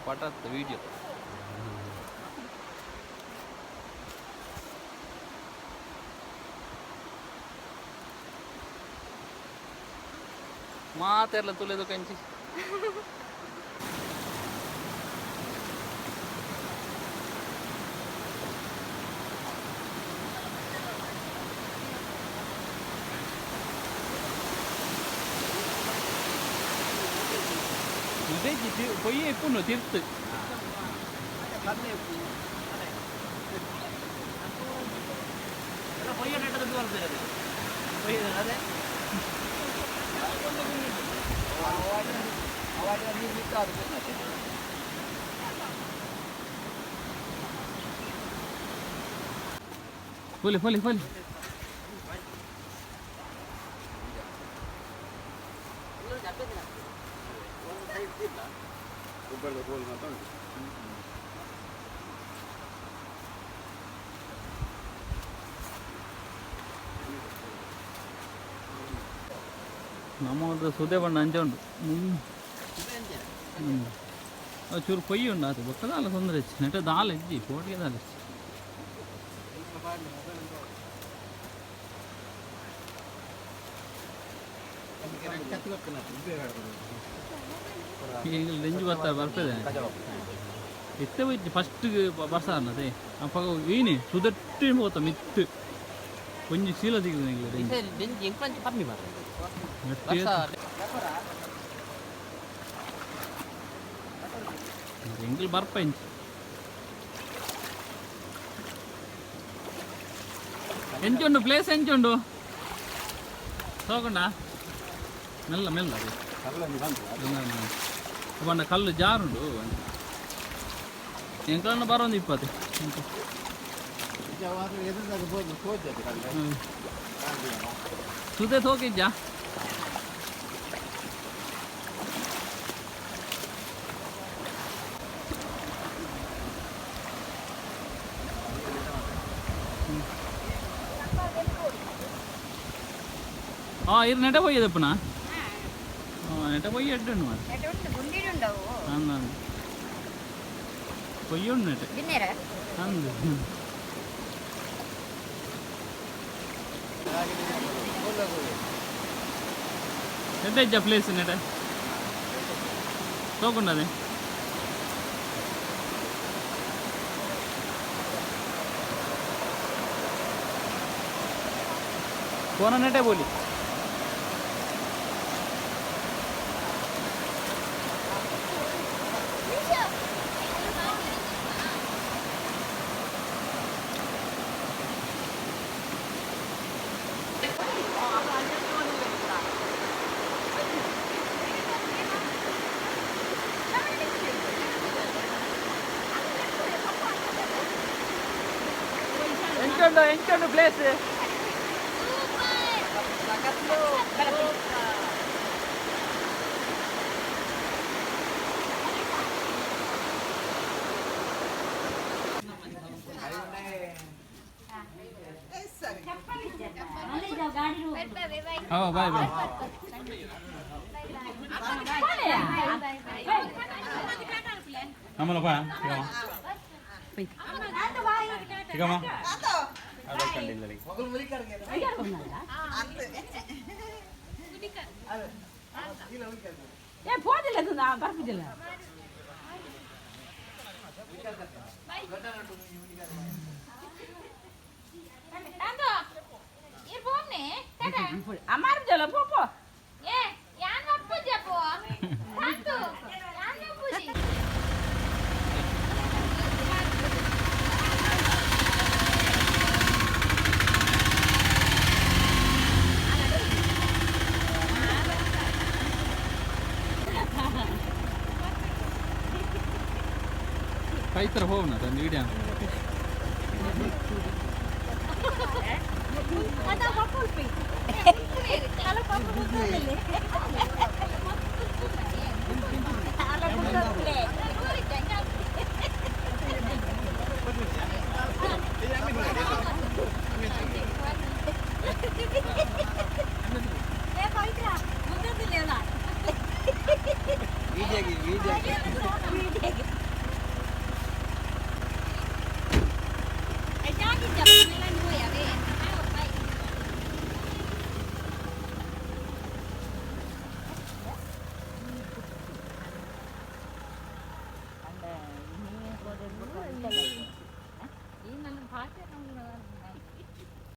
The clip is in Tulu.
ಪಟತ್ ವಿಡಿಯೋ ಮಾತೆರ್ಲ ತುಲೆದು ಕಂಚಿ ಪೊಯ್ಯೆ ಇಪ್ಪುಂಡು ತಿರ್ತು ಪೊಲಿ ಪೊಲಿ ಪೊಲಿ ನಮ್ಮ ಸುದೆ ಬಣ್ಣ ಅಂಚೆ ಉಂಟು. ಚೂರು ಪೊಯ್ಯಿ ಉಂಡು ಅದು ಬೊಕ್ಕ ದಾಲ ತೊಂದರೆ ಹೆಚ್ಚು ನೆಟ ದಾಲ ಇಜ್ಜಿ ಪೋಟಿಗೆ ದಾಲ ಹೆಚ್ಚು. ಎಂಗ್ಲ ಡೆಂಜು ಬರ್ತಾರೆ ಬರ್ಪದೆ ಇತ್ತೆ ಹೋಯ್ತು ಫಸ್ಟ್ ಬರ್ಸ ಅನ್ನದೆ ಅಪ್ಪಗ ಈನಿ ಸುದಟ್ಟಿ ಪೋತ ಮಿತ್ತು ಒಂಜಿ ಚೀಲ ತಿಕ್ಕಿದೆ ಎಂಗ್ಲ ಡೆಂಜು ಎಂಕ್ಲಂಚಿ ಕಮ್ಮಿ ಮಾರ್ರೆ. ಎಂಗ್ಲ ಬರ್ಪ ಇಂಚಿ ಎಂಚುಂಡು ಪ್ಲೇಸ್ ಎಂಚುಂಡು ತಗೊಂಡ ಮೆಲ್ಲ ಮೆಲ್ಲ ಅದು ಪಂಡ ಕಲ್ಲು ಜಾರುಂಡು ಎಂಕಲನ್ನ ಬರೋದು ಇಪ್ಪತ್ತು. ಸುದೆ ತೋಕಿಜ್ಜಾ ಹಾಂ ಇರು ನೆಟ ಪೋಯ್ಯದಪ್ಪನ ನೆಟ ಪೊಯ್ಯಿ ಎಡ್ಡುಂಡು ಮಾರ್ರೆ. ಅಂದು ಪೊಯ್ಯಿ ಉಂಡು ನೆಟೆ ಅಂದು. ನೆಟ ಇಜ್ಜಾ ಪ್ಲೇಸ್ ನೆಟೆ ತೋಕೊಂಡದೆ ಕೋನ ನೆಟೆ ಬೋಲಿ. ಎಂಚುಂಡು ಎಂಚುಂಡು ಪ್ಲೇಸ್ ಹಾಂ ಬಾಯ್ ಬಾಯ್. ನಮ್ಮಲ್ಲಪ್ಪ ಚಿಕ್ಕಮ್ಮ ಬರ್ಪುದಿಲ್ಲ. ಅಮಾರ್ಜಲ ಪೋ ಪೋ. ಪೈತ್ರ ಹೋಗೋಣ ತಂದು ವಿಡಿಯೋ. ವಿಡಿಯೋಗೆ ವಿಡಿಯೋಗೆ. ಜಾಗಿ.